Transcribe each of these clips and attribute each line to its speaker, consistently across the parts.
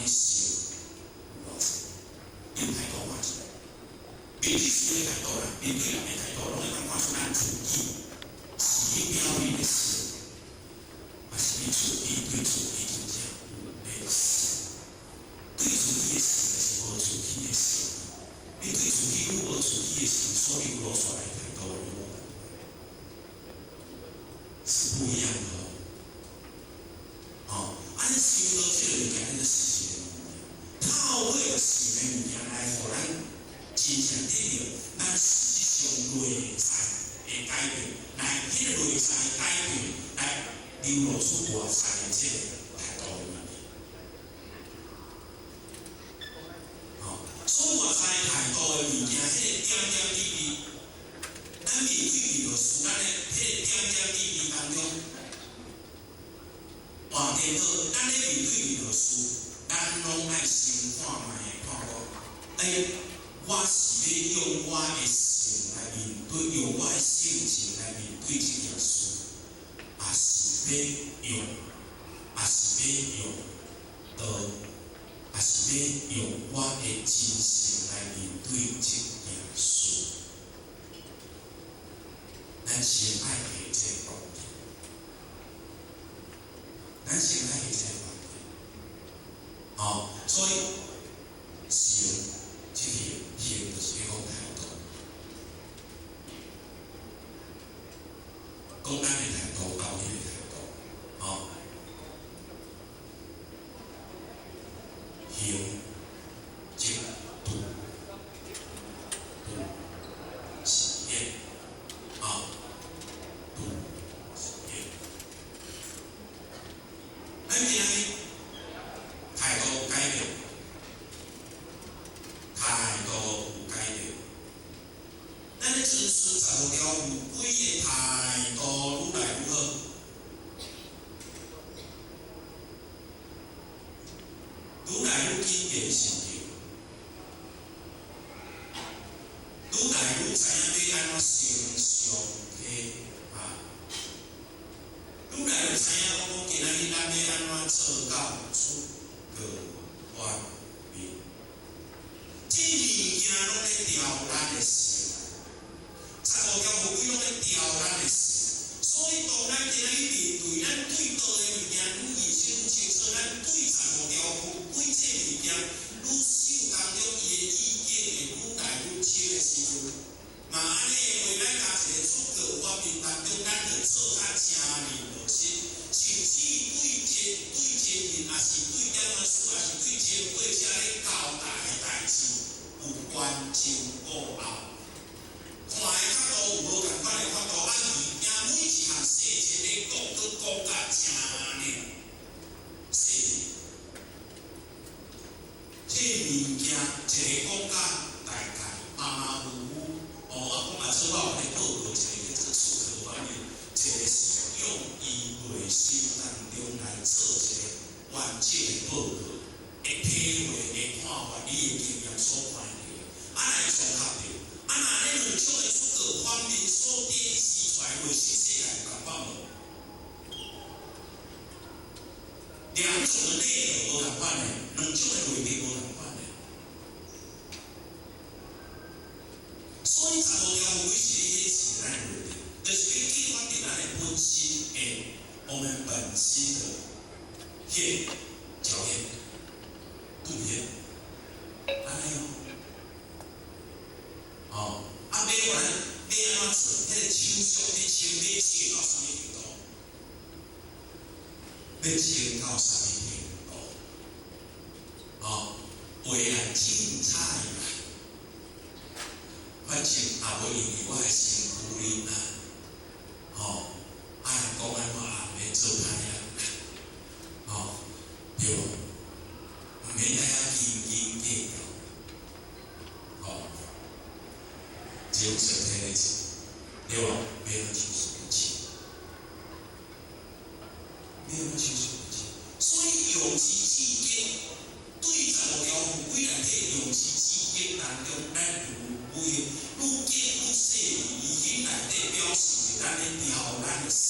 Speaker 1: 你心有偌濟，你態度看出來。面對事的態度啦，面對人的態度，攏會當看出咱自己是去表面的心，還是你自己對自己真正有的信？對自己的信，還是無自己的信？你對自己愈無自己的信，所流露出來的態度愈無仝，是不一樣的哦。哦，按呢想到這個物件，咱就實實的物件，透過想的物件來予咱真正得著咱實質上內在的改變，來彼個內在改變，來流露出外在的這個態度的問題。哦，所以外在態度的物件，彼個點點滴滴，咱面對面就事，咱的彼個點點滴滴當中，換電腦，咱咧面對面就事，咱攏愛先看覓，看講，欸，我是欲用我的心來面對，用我的性情來面對這件事，還是欲用道，還是欲用我的真心來面對這件事？咱先愛下這個關鍵，咱先愛下這個關鍵。哦，所以行這個行就是咧講態度，講咱的態度，教育的態度，哦，行即度，度是現，啊，度是現。咱今日態度改變，態度有改變，咱咧遵循十五條有幾个態度愈來愈好，愈來愈緊言慎行，愈來愈知影欲按怎承上啟下，愈來愈知影講講今仔日咱欲按怎做到出過反面。這物件攏咧調咱的心，十五條有幾攏咧調咱的心。所以當咱今仔日面對咱對道的物件愈認識愈清楚，咱對十五條有幾這物件愈守當中伊的意境會愈來愈清的時陣，嘛按呢的話，咱共一个出過反面當中，咱就做較誠認落實，甚至對前對前人，抑是對點仔事，抑是對前輩者咧交代的代誌，有關前顧後，看的角度有無仝款的角度，啊，而且每一項細節咧講，閣講甲誠爾細膩。這物件一个講甲大概馬馬虎虎，哦，啊，講啊，做我有咧報告一個叫做出殼反面，一個是用伊內心當中來做一個完整的報告，會體會、會看法，你的經驗所看著的，啊來綜合著，啊若呢兩種的出閣反面所展示出來內心世界有仝款無？兩種的內容無仝款的，兩種的內容無仝款的。所以十五條有幾是咧顯示咱的內定，就是咧激發著咱的本心的，我們本心的現條件、度現，按呢哦。哦，啊，欲完欲按怎做？彼个手續咧穿欲穿到啥物程度？欲穿到啥物程度？哦，話來凊彩啦，反正也無因為我的身軀恁啊，吼，啊，人講按怎也毋免做歹啊，吼，對無？毋免愛遐斤斤計較，吼，這種身體咧做，對無？欲按怎手術就欲按怎手術就所以用之至極，對十五條有幾內底用之至極當中，咱有有愈見愈細膩，伊彼內底表示咱咧調咱的心，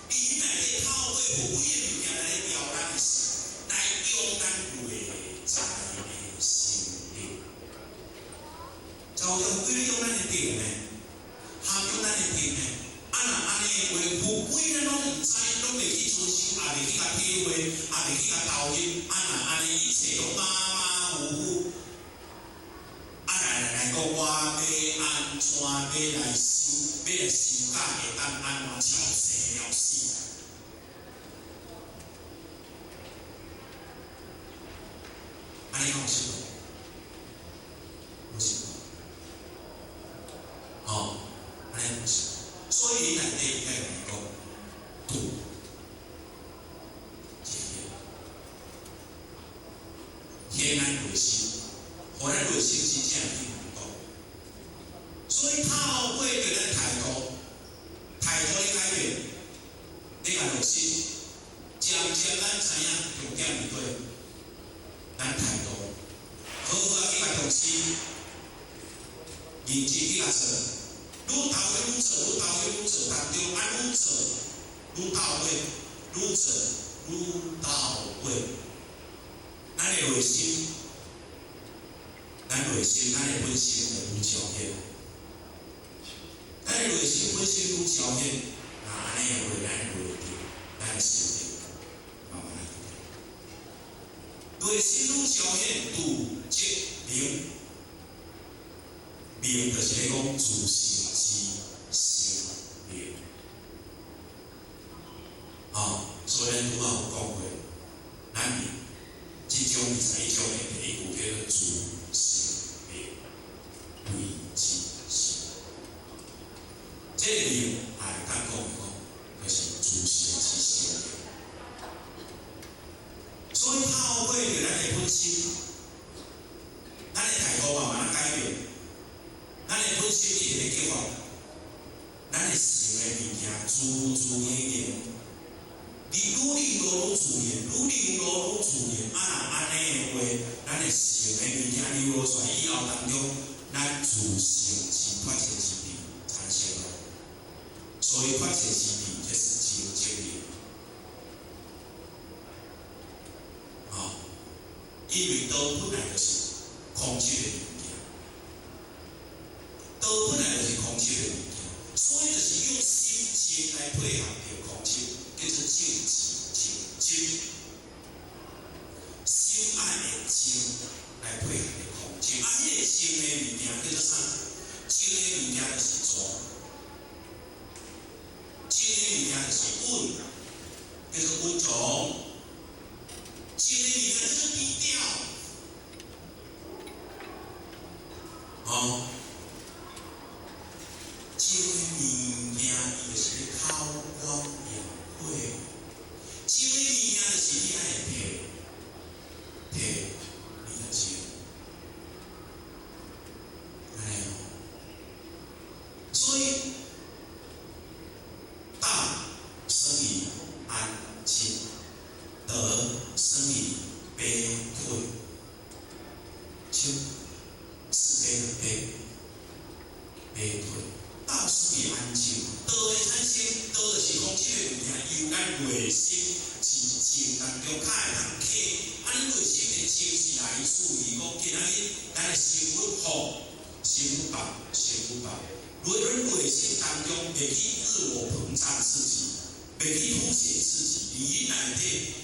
Speaker 1: 伊彼內底透過有幾个物件來咧調咱的心，來用咱內的體會，也袂去共投入，啊若按呢一切攏馬馬虎虎，啊來來來講，我欲按怎欲來修，欲來修改會當按怎超生了死？按呢講有失誤？無失誤。吼，按呢無失誤。所以內底應該來講，度這個，顯咱內心，予咱內心真正去滿足。所以透過著咱態度，態度咧改變，你共落實，漸漸咱知影重點佇佗，咱態度好好仔去共重視，認真去共做，愈投入愈做，愈投入愈做當中，啊愈做愈到位，愈做愈到位。咱的內心，咱內心，咱的本心會愈超顯。咱的內心本身愈超顯，那按呢的話，咱會著，咱的心靈慢慢來內心愈超顯，度則明，明就是咧講自性之生明。啊，所以咱拄仔有講過，咱佇這章21章的第一句叫做自性明，謂之性。這個明也會當講講，就是自性之生明。所以透過著咱的本心，咱的態度慢慢改變，咱的本心一直咧激發，咱的想的物件自自然然，你愈流愈自然，愈流愈自然。啊，若按呢的話，咱的想的物件流落出來以後當中，咱自性之確切之智產生了。所以確切之智，這是真正的。啊，因為道本來就是空虛的物件，道本來就是空虛的物件，所以就是用心靜來配合著空虛，叫做靜止靜靜。心愛會靜來配合著空靜，啊，彼個靜的物件叫做啥？靜的物件就是坐，靜的物件就是穩，叫做穩重。靜的物件叫做低調。哦，靜的物件伊就是咧韜光養晦，靜的物件就是你愛會退，退你就靜，按呢哦。所以道生於安靜，德生於卑退，謙自卑的卑，卑退。道生於安靜，道的產生，道就是講這個物件由咱內心之靜當中較會通克。啊，你內心的靜是來自於講今仔日咱的心不放，心不放，心不放。如果咱內心當中袂去自我膨脹自己，袂去凸顯自己，佇內底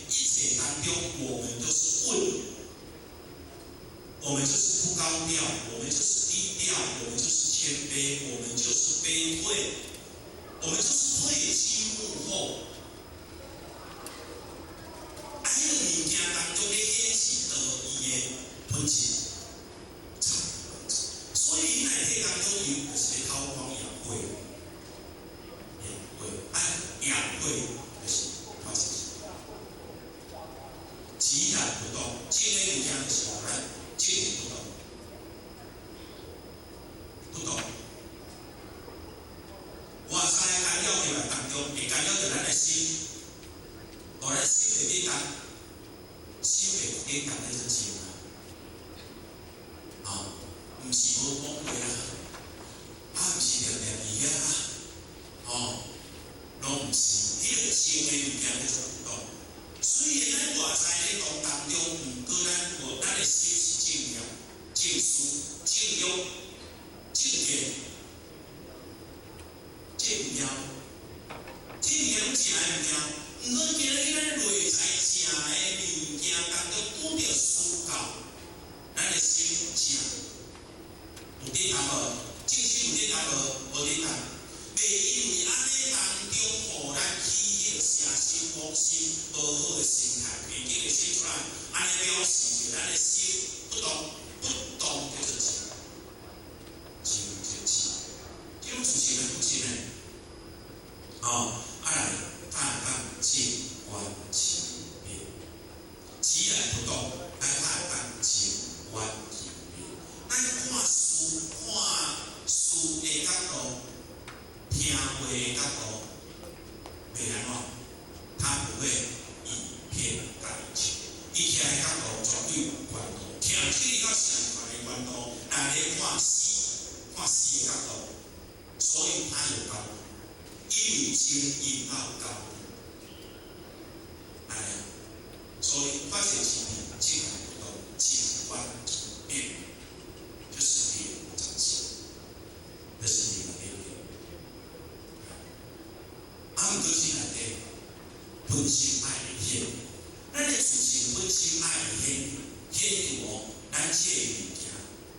Speaker 1: 一切當中，我們都是穩，我們就是不高調，我們就是低調，我們就是謙卑，我們就是卑退，我們就是退居幕後。啊，彼個物件當中咧顯示道伊的本質，所以內底當中伊就是咧韜光養晦，養晦啊，養晦就是發生寂然不動，靜的物件就是咱靜不動，不動。外在干擾入來當中，會干擾著咱的心，予咱心袂得動，心袂得動，那就靜啊。啊，毋是無講話啊，啊，毋是念念伊啊，吼，攏毋是，彼個靜的物件叫做不動。雖然咱外在咧動當中，毋過咱有咱的心是正念、正思、正欲、正見，這物件，這物件攏正的物件。毋過今仔日咱內在咱的心不動，不動叫做靜，靜就靜，這種自性的本性呢？哦，啊來，他會當靜觀其變，寂然不動，咱他會當靜觀其變。咱看事，看事的角度，聽話的角度，袂按怎？他不會以偏概全，伊徛的角度絕對有懸度，徛這個較上懸的懸度，來咧看死，看死的角度，所以他有高度，因為真因有高度，哎，所以法界之變，靜而不動，靜觀其變，就是靈在心，這是靈的力。啊，毋過心內底本身愛會顯，咱的自性本身愛會顯，顯出哦，咱這個物件，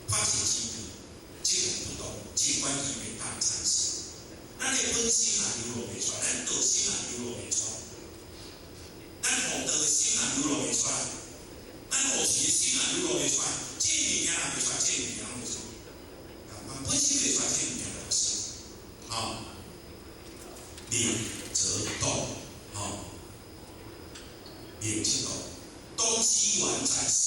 Speaker 1: 法界之變，靜而不動，靜觀其變，它會產生。咱的本心嘛流露袂出來，咱道心嘛流露袂出來，咱福德的心嘛流露袂出來，咱護持的心嘛流露袂出來，這個物件也袂出來，這個物件攏袂出來，本心袂出來，這個物件就無生。好，靈則動，吼，靈則動，動之源在心，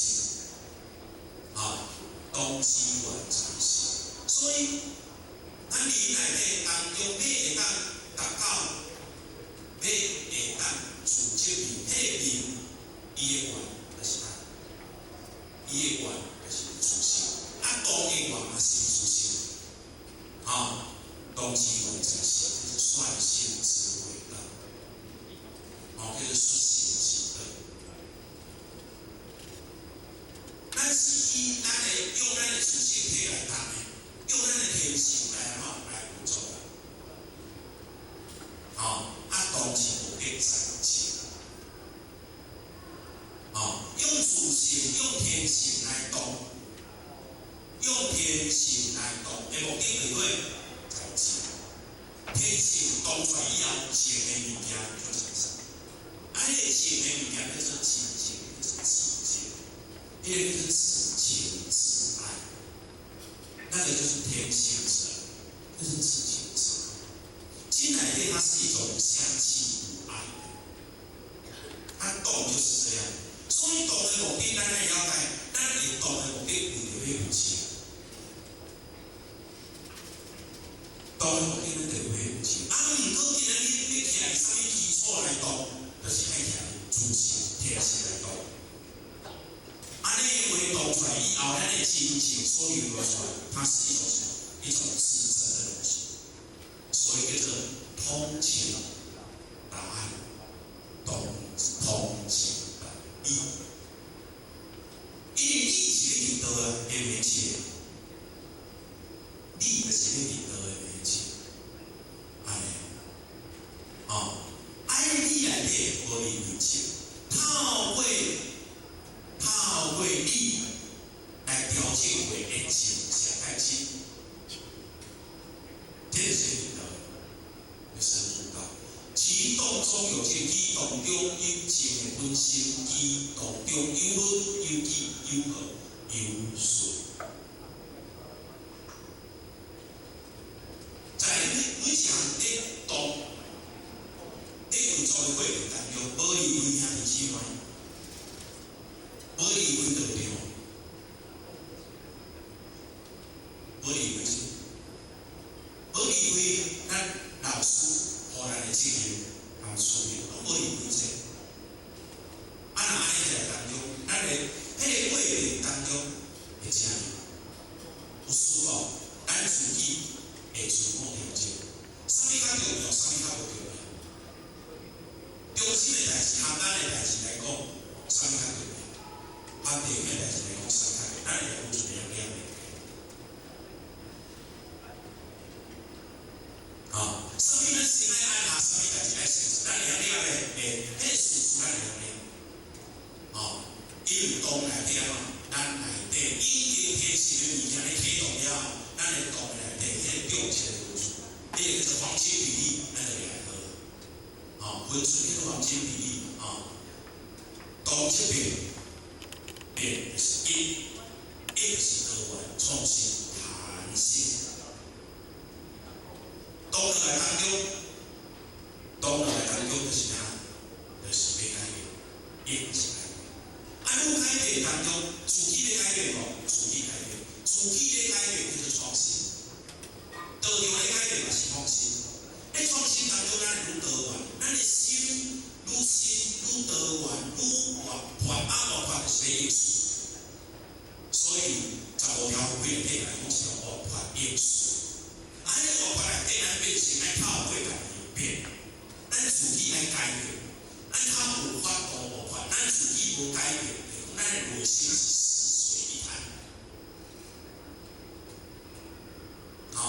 Speaker 1: 啊，動之源在心，所以咱靈內底當中，欲會當達到，欲會當自證明，彼個明，伊的源就是啥？伊的源就是自性，啊，動的源嘛是自性，啊，動之源在心，就是率性之為道，哦，叫做率性之道。咱是以咱的用咱的自性體來動的，用咱的天性來按怎來運作的，哦，啊，動是目的在靜，哦，用自性用天性來動，用天性來動的目的為何在靜。天性動出來以後，靜的物件就產生。啊，彼個靜的物件叫做清淨，叫做自淨，彼個叫做自情自愛，那個就是天性自然，就是自情自愛。靜內底它是一種相契無礙的，它動就是這樣。所以動的目的，咱愛了解，咱會動的目的為著欲有情。動的目的，咱就會有情。啊，毋過今仔日你徛佇啥物基礎來動，就是愛徛自性天性來動。按呢話動出來以後，咱的真情所流露出來，它是一種什麼？一種自證的東西，所以叫做通情達愛，通通情達理。因為理是咧佇道的面前，理就是咧佇道的面前，按呢，哦，愛理內底無離開情，透過理來調整話的情上較深，這就是道，就深入道。其動中有靜，其動中有靜的本身，其動中有好有喜有和有順。在每項咧動咧運作的過程當中，無離開兄弟姊妹，無離開道場，無離開啥？無離開咱老師予咱的責任和使命，攏無離開這個。啊，若按呢起來當中，咱的彼個過程當中會怎樣？有事無？咱自己會自我調整，啥物較重要，啥物較無重要？中心的代誌，和咱的代誌來講，啥物較重要？和地面的代誌來講，啥物較重要？咱會來有一個樣的。啊，啥物咱先愛按下，啥物代誌愛先做，咱會曉了的，會，彼個事實咱會曉了。哦，因為動內底啊，咱內底已經天性的物件咧啟動了，咱的動內底彼個重質的分數，彼個叫做黃金比例，咱就會來好。哦，分數叫做黃金比例，哦，動則變，變就是一，一就是多元、創新、彈性。當落來當中，當落來當中就是啥？就是欲改變，一是改變。啊，愈改變當中，自己咧改變無？自己改變，自己咧改變叫做創新。道場咧改變嘛是創新。咧創新當中，咱會愈多元，咱的心愈新愈多元愈活潑，啊活潑就是欲應事。所以15條規內底來講是活潑應事。啊，彼活潑內底，咱變成愛透過家己變，咱自己愛改變，咱較有法度活潑，咱自己無改變，咱的內心是死水一潭。好，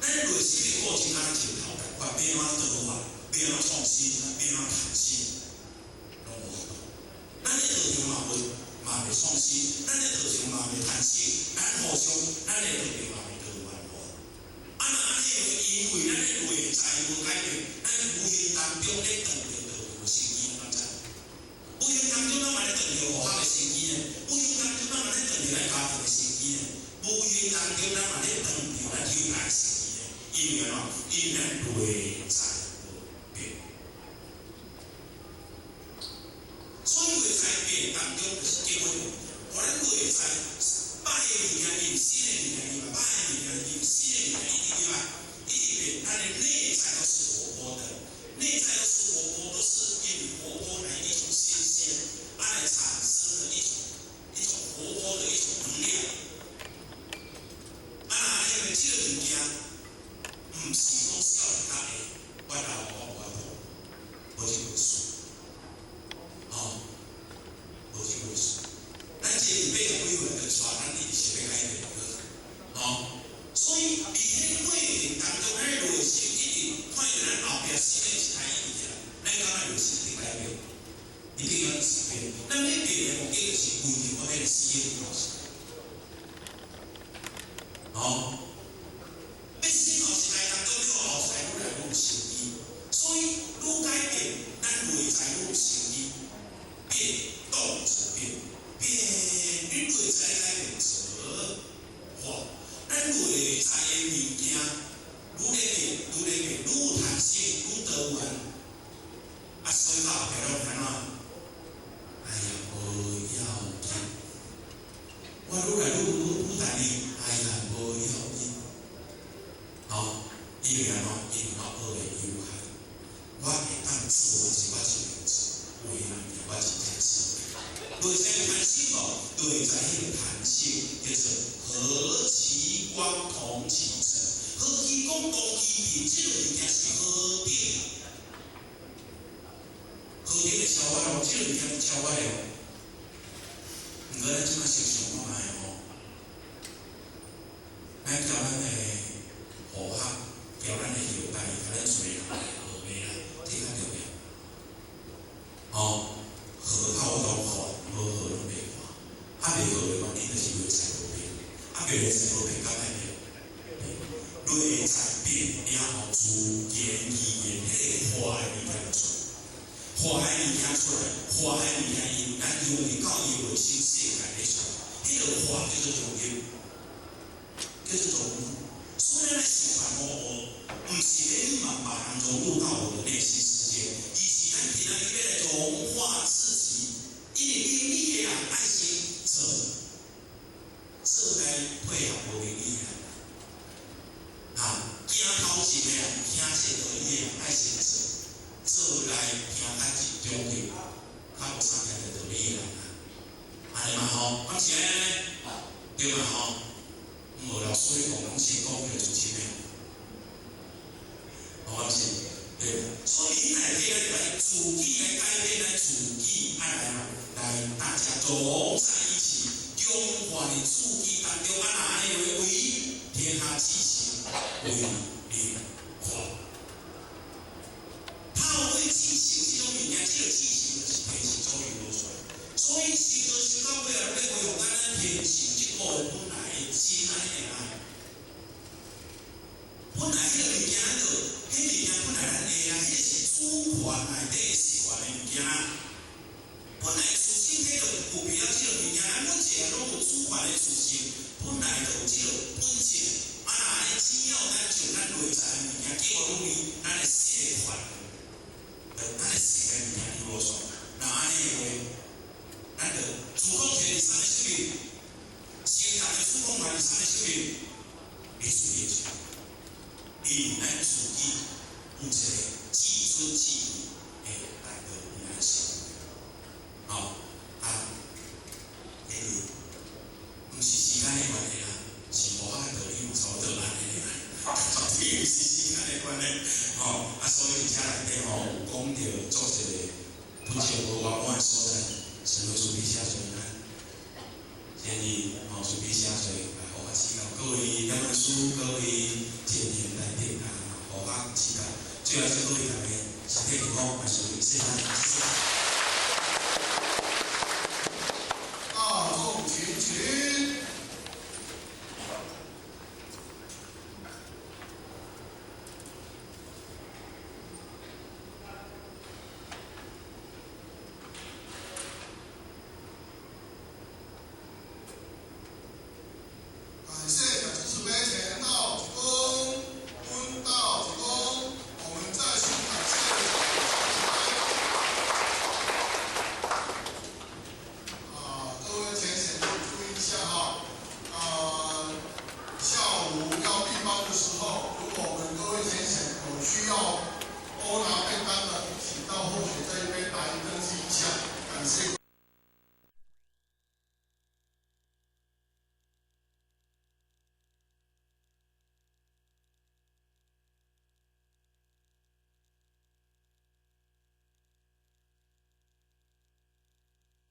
Speaker 1: 咱內心的過程，敢若石頭仝款，欲按怎多元，欲按怎創新，欲按怎彈性，攏無法度。咱的道場嘛無嘛袂創新，咱的道場嘛袂彈性，咱互相，咱的道場嘛袂多元化。啊，若按呢，因為咱的內在無改變，咱無形當中咧斷著道場的生機，你敢知？無形當中，咱嘛咧斷著和合的生機呢？無形當中，咱嘛咧斷著咱家庭的生機呢？無形當中，咱嘛咧斷著咱友愛的生機呢？因為按怎？因為咱內在無變，所以內在變當中就是結果的物件。予咱內在歹的物件入，新的物件入，歹的物件入，新的物件一直入來，一直變。咱的內在都是活潑的，內在都是活潑，都是因為活潑來一種新鮮，啊來產生的一種活潑的一種能量。啊，因為這個物件，毋是講少年較會，我老我無法度，無這回事。吼，無這回事。咱這是80幾歲就帶咱一直想欲改變，吼。所以佇彼個過程當中，咱內心一直看著咱後壁新的一代一直起來，咱感覺內心佇改變，一定要一直變。咱欲變的目的就是為著我欲來適應後時代。吼，欲適應後時代當中，你後時代愈來愈有生機，所以愈改變，咱內在愈有生機，變動則變，變你內在改變則化。咱內在的物件愈咧變，愈咧變，愈有彈性，愈多元。啊，所以到後壁攏按怎？哎呀，無要緊。我愈來愈愈大力，哎呀，無要緊。吼，因為按怎？因為我學的有限，我會當做的是我盡量做，有的物件我真正做。內在有彈性無？內在彼個彈性叫做何其光同其塵，何其光同其塵，這個物件是何等？何等的超越哦！這個物件超越哦。毋過咱這擺想想看覓吼，咱叫咱的和合，叫咱的後代，共咱揣人來學的啦，這較重要。吼，學較有融化，無學攏袂化。啊，袂學的原因就是內在無變，啊，內在無變，敢會變？內在變了後，自然而然，彼個化的物件就出來，化的物件出來，化的物件因咱用會到伊內心世界咧出來，彼個化叫做融入，叫做融入。所以咱來想辦法，毋是咧希望把人融入到我的內心世界，而是咱今仔日欲來融化自己。因為明理的人愛先做，做來配合無明理的人。哈，行頭前的人，聽這道理的人愛先做，做來聽較集中去，較有啥聽的道理的人啊。按呢嘛吼，敢是按呢？對嘛吼？無老師講，攏先講彼個主持的。哦，敢是？對。所以你內底來自己來改變，來自己愛來來大家融在一起，融化佇自己當中，啊，若按呢為天下之行，為靈化。透過志誠這種物件，這個志誠就是天性所流露出來。所以修道修到尾啊，欲恢復咱天性這個本來的真按呢爾。本來彼個物件咱就，彼物件本來咱會啊，彼個是主權內底習慣的物件。本來自身體就有備了這個物切攏有主權的屬性，本來就有這个本質。啊，若按呢，只要咱將咱內在的物件給予女，咱會釋放，咱會釋的物件就無煞。若按呢的話，咱就主控權是啥物生命？先人的主控權是啥物生命？歷史的因為咱自己有一个至尊至偉的大道佇咱心。吼啊，因為毋是時間的關係啦，是無法道理嘛，差不多按呢啦。絕對毋是時間的關係，吼啊，所以遮內底吼有講著做一个不就無圓滿的所在，神會慈悲寫出咱建議吼慈悲寫出來予我指教，各位兩本書，各位前賢大德啊，予我指教。最後祝各位大家身體健康，萬事如意，謝謝。